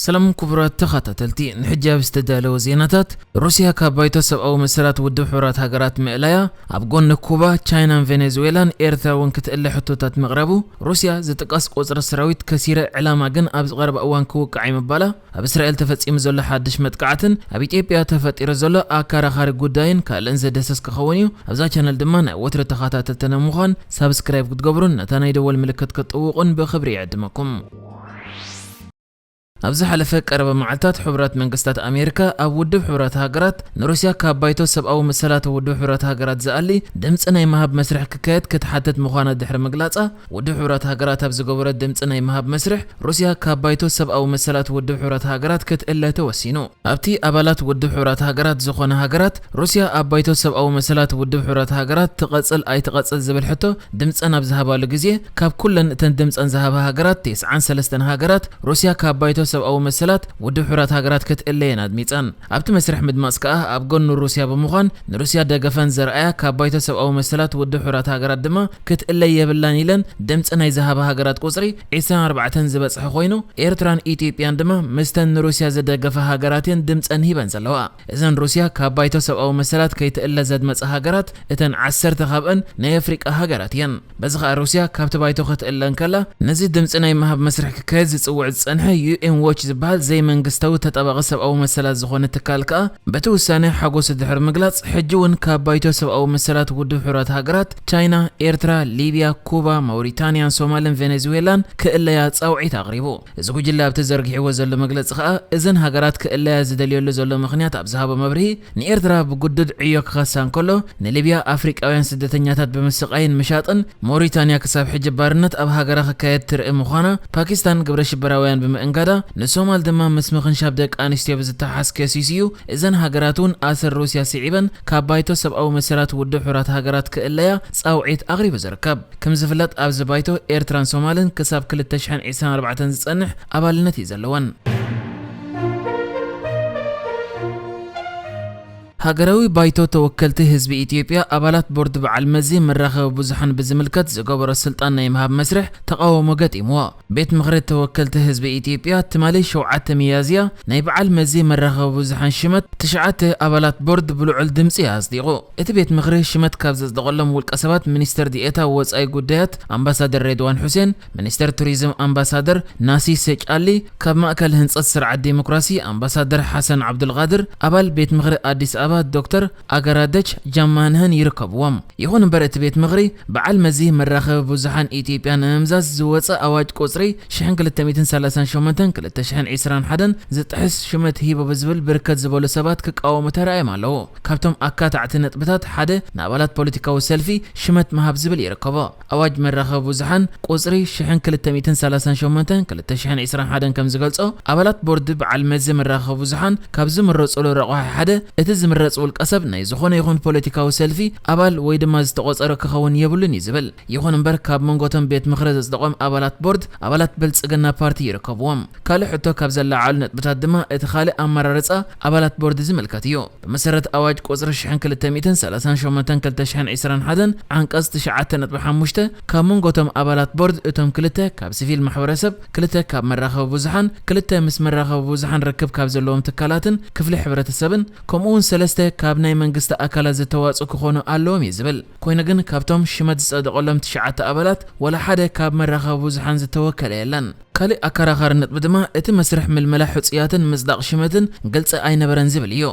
ሰላም ክቡራት ተኸታተልቲ፣ ንሕጂ ኣብ ዝተዳለወ ዜናታት፣ ሩስያ ካብ ባይቶ ሰብኣዊ መሰላት ውድብ ሕቡራት ሃገራት ምእላያ፣ ኣብ ጎኒ ኩባ፣ ቻይናን ቬኔዙዌላን ኤርትራ እውን ክትእለ ሕቶታት ምቕራቡ፣ ሩስያ ዝጥቀስ ቁጽሪ ሰራዊት ከሲረ፣ ዕላማ ግን ኣብዚ ቀረባ እዋን ክውቃዕ እዩ ምባላ፣ ኣብ እስራኤል ተፈጺሙ ዘሎ ሓድሽ መጥቃዕትን ኣብ ኢትዮጵያ ተፈጢሩ ዘሎ ኣከራኻሪ ጉዳይን ካልእን ዘደሰስ ክኸውን እዩ። ኣብዛ ቻነል ድማ ናይ ወትሩ ተኸታተልትና ምዃን ሳብስክራይብ ክትገብሩን ነታ ናይ ደወል ምልክት ክትጥውቑን ብኽብሪ ይዕድመኩም። ኣብ ዝሓለፈ ቀረባ መዓልታት ሕቡራት መንግስታት ኣሜሪካ ኣብ ውድብ ሕቡራት ሃገራት ንሩስያ ካብ ባይቶ ሰብኣዊ መሰላት ውድብ ሕቡራት ሃገራት ዝኣሊ ድምፂ ናይ ምሃብ መስርሕ ክካየድ ክትሓትት ምዃና ድሕሪ ምግላፃ፣ ውድብ ሕቡራት ሃገራት ኣብ ዝገበሮ ድምፂ ናይ ምሃብ መስርሕ ሩስያ ካብ ባይቶ ሰብኣዊ መሰላት ውድብ ሕቡራት ሃገራት ክትእለ ተወሲኑ። ኣብቲ ኣባላት ውድብ ሕቡራት ሃገራት ዝኾነ ሃገራት ሩስያ ኣብ ባይቶ ሰብኣዊ መሰላት ውድብ ሕቡራት ሃገራት ትቐፅል ኣይትቐፅል ዝብል ሕቶ ድምፀን ኣብ ዝሃባሉ ግዜ፣ ካብ ኩለን እተን ድምፀን ዝሃባ ሃገራት፣ ተስዓን ሰለስተን ሃገራት ሩስያ ካብ ባይቶ ሰብኣዊ መሰላት ውድብ ሕቡራት ሃገራት ክትእለየን ኣድሚፀን። ኣብቲ መስርሕ ምድማፅ ከኣ ኣብ ጎኒ ሩስያ ብምዃን ንሩስያ ደገፈን ዘርኣያ ካብ ባይቶ ሰብኣዊ መሰላት ውድብ ሕቡራት ሃገራት ድማ ክትእለይ የብላን ኢለን ድምፂ ናይ ዝሃባ ሃገራት ቁፅሪ ዒስራን ኣርባዕተን ዝበፅሐ ኮይኑ፣ ኤርትራን ኢትዮጵያን ድማ ምስተን ንሩስያ ዝደገፋ ሃገራት እየን ድምፀን ሂበን ዘለዋ። እዘን ሩስያ ካብ ባይቶ ሰብኣዊ መሰላት ከይትእለ ዘድመፃ ሃገራት እተን ዓሰርተ ካብአን ናይ ኣፍሪቃ ሃገራት እየን። በዚ ኸኣ ሩስያ ካብቲ ባይቶ ክትእለ እንከላ፣ ነዚ ድምፂ ናይ ምሃብ መስርሕ ክካየድ ዝፅውዕ ዝፀንሐ ዩ ኤን ዎች ዝበሃል ዘይመንግስታዊ ተጣባቒ ሰብኣዊ መሰላት ዝኾነ ትካል ከኣ በቲ ውሳነ ሓጎሱ ድሕሪ ምግላፅ፣ ሕጂ እውን ካብ ባይቶ ሰብኣዊ መሰላት ውድብ ሕቡራት ሃገራት፣ ቻይና፣ ኤርትራ፣ ሊብያ፣ ኩባ፣ ማውሪታንያን ሶማልን ቬኔዙዌላን ክእለያ ፃውዒት ኣቕሪቡ። እዚ ጉጅለ ኣብቲ ዘርጊሕዎ ዘሎ መግለፂ ከኣ፣ እዘን ሃገራት ክእለያ ዝደልየሉ ዘሎ ምኽንያት ኣብ ዝሃቦ መብርሂ፣ ንኤርትራ ብግዱድ ዕዮ ክኸሳ እንከሎ፣ ንሊብያ ኣፍሪቃውያን ስደተኛታት ብምስቃይን ምሻጥን፣ ሞሪታንያ ክሳብ ሕጂ ባርነት ኣብ ሃገራ ክካየድ ትርኢ ምዃና፣ ፓኪስታን ግብረ ሽበራውያን ብምእንጋዳ፣ ንሶማል ድማ ምስ ምኽንሻብ ደቂ ኣንስትዮ ብዝተሓሓዝ ከሲሱ እዩ። እዘን ሃገራት እውን ኣሰር ሩስያ ስዒበን ካብ ባይቶ ሰብኣዊ መሰላት ውድብ ሕቡራት ሃገራት ክእለያ ጻውዒት ኣቕሪቡ ዝርከብ። ከም ዝፍለጥ ኣብዚ ባይቶ ኤርትራን ሶማልን ክሳብ ክልተ ሽሕን ዕስራን ኣርባዕተን ዝጸንሕ ኣባልነት እዩ ዘለወን። ሃገራዊ ባይቶ ተወከልቲ ህዝቢ ኢትዮጵያ ኣባላት ቦርድ በዓል መዚ መራኸቢ ብዙሓን ብዝምልከት ዝገበሮ ስልጣን ናይ ምሃብ መስርሕ ተቓውሞ ገጢምዎ። ቤት ምኽሪ ተወከልቲ ህዝቢ ኢትዮጵያ ትማሊ ሸውዓተ ሚያዝያ ናይ በዓል መዚ መራኸቢ ብዙሓን ሽመት ትሽዓተ ኣባላት ቦርድ ብልዑል ድምፂ ኣጽዲቑ። እቲ ቤት ምኽሪ ሽመት ካብ ዘጽደቐሎም ውልቀ ሰባት ሚኒስትር ዲኤታ ወጻኢ ጉዳያት ኣምባሳደር ሬድዋን ሑሴን፣ ሚኒስተር ቱሪዝም ኣምባሳደር ናሲሰ ጫሊ፣ ካብ ማእከል ህንጸት ስርዓት ዴሞክራሲ ኣምባሳደር ሓሰን ዓብዱልቃድር፣ ኣባል ቤት ምኽሪ ኣዲስ ኣበባ ዶክተር ኣገራደች ጃማንህን ይርከብዎም። ይኹን እምበር እቲ ቤት ምኽሪ በዓል መዚ መራኸቢ ብዙሓን ኢትዮጵያ ንምምዛዝ ዝወጸ ኣዋጅ ቁጽሪ ሽሕን ክልተ ሚእትን ሰላሳን ሸሞንተን ክልተ ሽሕን ዕስራን ሓደን ዝጥሕስ ሽመት ሂቦ ብዝብል ብርከት ዝበሉ ሰባት ክቃወሙ ተራእዮም ኣለዉ። ካብቶም ኣካታዕቲ ነጥብታት ሓደ ንኣባላት ፖለቲካዊ ሰልፊ ሽመት ምሃብ ዝብል ይርከቦ። ኣዋጅ መራኸቢ ብዙሓን ቁጽሪ ሽሕን ክልተ ሚእትን ሰላሳን ሸሞንተን ክልተ ሽሕን ዕስራን ሓደን ከም ዝገልጾ፣ ኣባላት ቦርድ በዓል መዚ መራኸቢ ብዙሓን ካብ ዝምረጹሉ ረቑሒ ሓደ፣ እቲ ዝምረጽ ውልቀ ሰብ ናይ ዝኾነ ይኹን ፖለቲካዊ ሰልፊ ኣባል ወይ ድማ ዝተቖጸረ ክኸውን የብሉን እዩ ዝብል። ይኹን እምበር፣ ካብ መንጎቶም ቤት ምኽሪ ዘጽደቖም ኣባላት ቦርድ፣ ኣባላት ብልጽግና ፓርቲ ይርከብዎም። ካልእ ሕቶ ካብ ዘለዓሉ ነጥብታት ድማ እቲ ካልእ ኣመራርጻ ኣባላት ቦርድ ዝምልከት እዩ። ብመሰረት ኣዋጅ ቁጽሪ ሽሕን ክልተ ሚእትን ሰላሳን ሸሞንተን ክልተ ሽሕን ዕስራን ሓደን ዓንቀጽ ትሽዓተ ነጥቢ ሓሙሽተ፣ ካብ መንጎቶም ኣባላት ቦርድ እቶም ክልተ ካብ ሲቪል ማሕበረሰብ፣ ክልተ ካብ መራኸቢ ብዙሓን፣ ክልተ ምስ መራኸቢ ብዙሓን ርክብ ካብ ዘለዎም ትካላትን ክፍሊ ሕብረተሰብን፣ ከምኡ እውን ሰለስተ ካብ ናይ መንግስቲ ኣካላት ዝተዋጽኡ ክኾኑ ኣለዎም እዩ ዝብል። ኮይኑ ግን ካብቶም ሽመት ዝጸደቐሎም ትሽዓተ ኣባላት ዋላ ሓደ ካብ መራኸቢ ብዙሓን ዝተወከለ የለን። ካልእ ኣከራኻሪ ነጥቢ ድማ እቲ መስርሕ ምልመላ ሕጹያትን ምጽዳቕ ሽመትን ግልጺ ኣይነበረን ዝብል እዩ።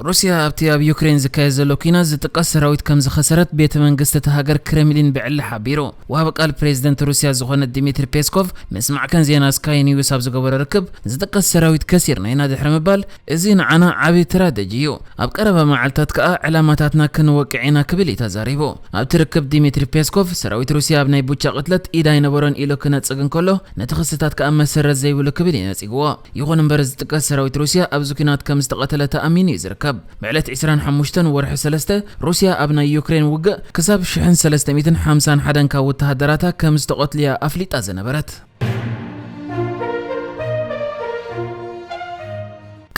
ሩስያ ኣብቲ ኣብ ዩክሬን ዝካየድ ዘሎ ኲናት ዝጥቀስ ሰራዊት ከም ዝኸሰረት ቤተ መንግስቲ እታ ሃገር ክሬምሊን ብዕሊ ሓቢሩ። ወሃቢ ቃል ፕሬዚደንት ሩስያ ዝኾነ ዲሚትሪ ፔስኮቭ ምስ ማዕከን ዜና ስካይ ኒውስ ኣብ ዝገበሮ ርክብ፣ ዝጥቀስ ሰራዊት ከሲርና ኢና ድሕሪ ምባል፣ እዚ ንዓና ዓቢ ትራጀዲ እዩ። ኣብ ቀረባ መዓልታት ከኣ ዕላማታትና ክንወቅዕ ኢና ክብል እዩ ተዛሪቡ። ኣብቲ ርክብ ዲሚትሪ ፔስኮቭ፣ ሰራዊት ሩስያ ኣብ ናይ ቡቻ ቅትለት ኢድ ኣይነበሮን ኢሉ ክነጽግ እንከሎ፣ ነቲ ክስታት ከኣ መሰረት ዘይብሉ ክብል እዩ ነጺግዎ። ይኹን እምበር፣ ዝጥቀስ ሰራዊት ሩስያ ኣብዚ ኲናት ከም ዝተቐተለ ተኣሚኑ እዩ ዝርከብ። ብዕለት ዕስራን ሓሙሽተን ወርሒ ሰለስተ፣ ሩስያ ኣብ ናይ ዩክሬን ውግእ ክሳብ ሽሕን ሰለስተ ሚእትን ሓምሳን ሓደን ካብ ወተሃደራታ ከም ዝተቐትሉ እያ ኣፍሊጣ ዝነበረት።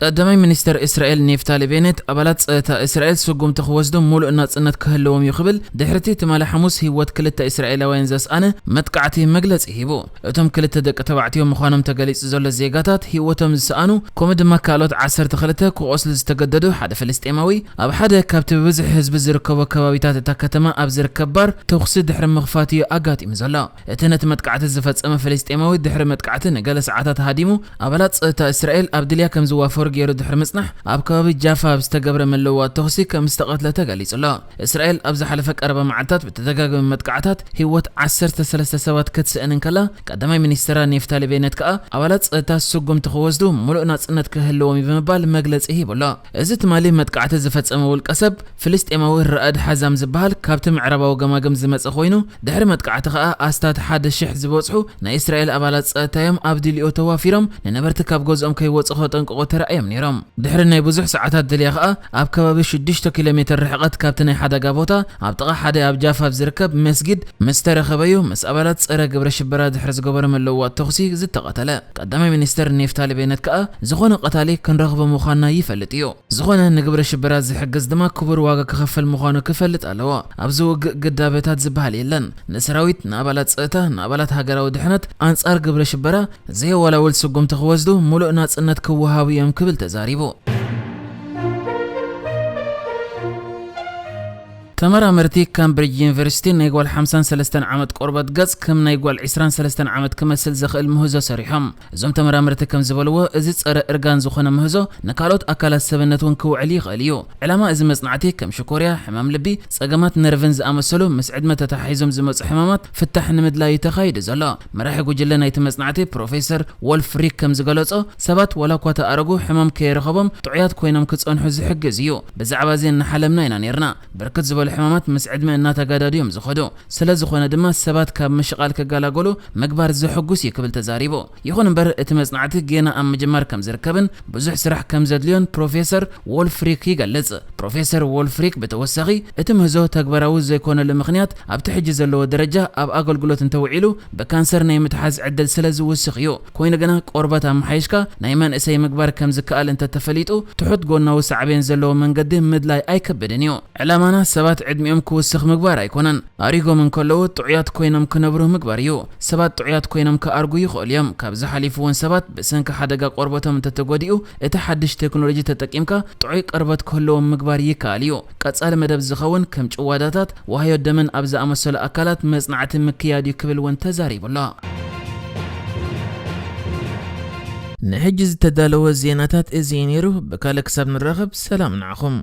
ቀዳማይ ሚኒስተር እስራኤል ኔፍታሊ ቤኔት፣ ኣባላት ጸጥታ እስራኤል ስጉምቲ ክወስዱ ሙሉእ ናጽነት ክህልዎም እዩ ክብል፣ ድሕሪቲ ትማሊ ሓሙስ ህይወት ክልተ እስራኤላውያን ዘስኣነ መጥቃዕቲ መግለጺ ሂቡ። እቶም ክልተ ደቂ ተባዕትዮ ምዃኖም ተገሊጹ ዘሎ ዜጋታት ህይወቶም ዝሰኣኑ፣ ከምኡ ድማ ካልኦት ዓሰርተ ክልተ ክቖስሉ ዝተገደዱ፣ ሓደ ፍልስጤማዊ ኣብ ሓደ ካብቲ ብብዝሒ ህዝቢ ዝርከቦ ከባቢታት እታ ከተማ ኣብ ዝርከብ ባር ተኹሲ ድሕሪ ምኽፋት እዩ ኣጋጢሙ ዘሎ። እቲ ነቲ መጥቃዕቲ ዝፈጸመ ፍልስጤማዊ ድሕሪ መጥቃዕቲ ንገለ ሰዓታት ሃዲሙ፣ ኣባላት ጸጥታ እስራኤል ኣብ ድልያ ከም ዝዋፈሩ ገይሩ ድሕሪ ምጽናሕ፣ ኣብ ከባቢ ጃፋ ኣብ ዝተገብረ መለዋ ተኹሲ ከም ዝተቐትለ ተገሊጹ ኣሎ። እስራኤል ኣብ ዝሓለፈ ቀረባ መዓልታት ብተደጋጋሚ መጥቃዕታት ህይወት ዓሰርተ ሰለስተ ሰባት ክትስእን እንከላ፣ ቀዳማይ ሚኒስትራ ኔፍታሊ ቤነት ከኣ ኣባላት ጸጥታ ስጉምቲ ክወስዱ ሙሉእ ናጽነት ክህልዎም እዩ ብምባል መግለጺ ሂቡ ኣሎ። እዚ ትማሊ መጥቃዕቲ ዝፈጸመ ውልቀ ሰብ፣ ፍልስጤማዊ ራኣድ ሓዛም ዝበሃል፣ ካብቲ ምዕራባዊ ገማግም ዝመጸ ኮይኑ፣ ድሕሪ መጥቃዕቲ ከኣ ኣስታት ሓደ ሽሕ ዝበጽሑ ናይ እስራኤል ኣባላት ጸጥታ እዮም ኣብ ድልዮ ተዋፊሮም፣ ንነበርቲ ካብ ገዝኦም ከይወጹ ከጠንቅቑ ተራእዮም ነይሮም። ድሕሪ ናይ ብዙሕ ሰዓታት ድልያ ከኣ፣ ኣብ ከባቢ ሽዱሽተ ኪሎ ሜትር ርሕቀት ካብቲ ናይ ሓደጋ ቦታ፣ ኣብ ጥቓ ሓደ ኣብ ጃፍ ኣብ ዝርከብ መስጊድ ምስ ተረኸበ እዩ፣ ምስ ኣባላት ጸረ ግብረ ሽበራ ድሕሪ ዝገበረ መለዋ ተኹሲ ዝተቐተለ። ቀዳማይ ሚኒስተር ኔፍታሊ ቤነት ከኣ፣ ዝኾነ ቀታሊ ክንረኽቦ ምዃንና ይፈልጥ እዩ። ዝኾነ ንግብረ ሽበራ ዝሕግዝ ድማ ክቡር ዋጋ ክኸፍል ምዃኑ ክፈልጥ ኣለዎ። ኣብዚ ውግእ ግዳበታት ዝበሃል የለን። ንሰራዊት፣ ንኣባላት ጸጥታ፣ ንኣባላት ሃገራዊ ድሕነት፣ ኣንጻር ግብረ ሽበራ ዘየወላውል ስጉምቲ ክወስዱ ሙሉእ ናጽነት ክወሃቡ እዮም ክብል ተዛሪቡ። ተመራመርቲ ካምብሪጅ ዩኒቨርሲቲ ናይ ጓል ሓምሳን ሰለስተን ዓመት ቆርበት ገጽ ከም ናይ ጓል ዒስራን ሰለስተን ዓመት ክመስል ዝኽእል ምህዞ ሰሪሖም። እዞም ተመራመርቲ ከም ዝበልዎ፣ እዚ ጸረ እርጋን ዝኾነ ምህዞ ንካልኦት ኣካላት ሰብነት እውን ክውዕል ይኽእል እዩ። ዕላማ እዚ መጽናዕቲ ከም ሽኮርያ፣ ሕማም ልቢ፣ ጸገማት ነርቭን ዝኣመሰሉ ምስ ዕድመ ተተሓሒዞም ዝመጹ ሕማማት ፍታሕ ንምድላይ እዩ ተኻይዱ ዘሎ። መራሒ ጉጅለ ናይቲ መጽናዕቲ ፕሮፌሰር ዎልፍ ሪክ ከም ዝገለጾ፣ ሰባት ዋላ እኳ ተኣረጉ ሕማም ከየረኸቦም ጥዑያት ኮይኖም ክጸንሑ ዝሕግዝ እዩ። ብዛዕባ እዚ እናሓለምና ኢና ነይርና። ብርክት ዝበሉ ሕማማት ምስ ዕድመ እናተጋዳዱ እዮም ዝኸዱ። ስለ ዝኾነ ድማ ሰባት ካብ ምሽቓል ክገላገሉ ምግባር ዘሐጉስ እዩ ክብል ተዛሪቡ። ይኹን እምበር እቲ መጽናዕቲ ጌና ኣብ ምጅማር ከም ዝርከብን ብዙሕ ስራሕ ከም ዘድልዮን ፕሮፌሰር ዎልፍሪክ ይገልጽ። ፕሮፌሰር ዎልፍሪክ ብተወሳኺ እቲ ምህዞ ተግባራዊ ዘይኮነሉ ምኽንያት ኣብቲ ሕጂ ዘለዎ ደረጃ ኣብ ኣገልግሎት እንተውዒሉ ብካንሰር ናይ ምትሓዝ ዕድል ስለ ዝውስኽ እዩ። ኮይኑ ግና ቆርበት ኣመሓይሽካ ናይ መንእሰይ ምግባር ከም ዝከኣል እንተተፈሊጡ ትሑት ጎናዊ ሳዕቤን ዘለዎ መንገዲ ምድላይ ኣይከብድን እዩ። ዕላማና ሰባት ዕድሚኦም ክውስኽ ምግባር ኣይኮነን። ኣሪጎም እንከለዉ ጥዑያት ኮይኖም ክነብሩ ምግባር እዩ። ሰባት ጥዑያት ኮይኖም ክኣርጉ ይኽእሉ እዮም። ካብዚ ሓሊፉ እውን ሰባት ብሰንኪ ሓደጋ ቆርበቶም እንተተጎዲኡ እቲ ሓድሽ ቴክኖሎጂ ተጠቂምካ ጥዑይ ቆርበት ክህልዎም ምግባር ይከኣል እዩ። ቀጻሊ መደብ ዝኸውን ከም ጭዋዳታት፣ ዋህዮ ደምን ኣብ ዝኣመሰሉ ኣካላት መጽናዕቲ ምክያድ እዩ ክብል እውን ተዛሪቡ ኣሎ። ንሕጂ ዝተዳለወ ዜናታት እዚ እዩ ነይሩ። ብካልእ ክሳብ ንራኸብ ሰላም ንዓኹም።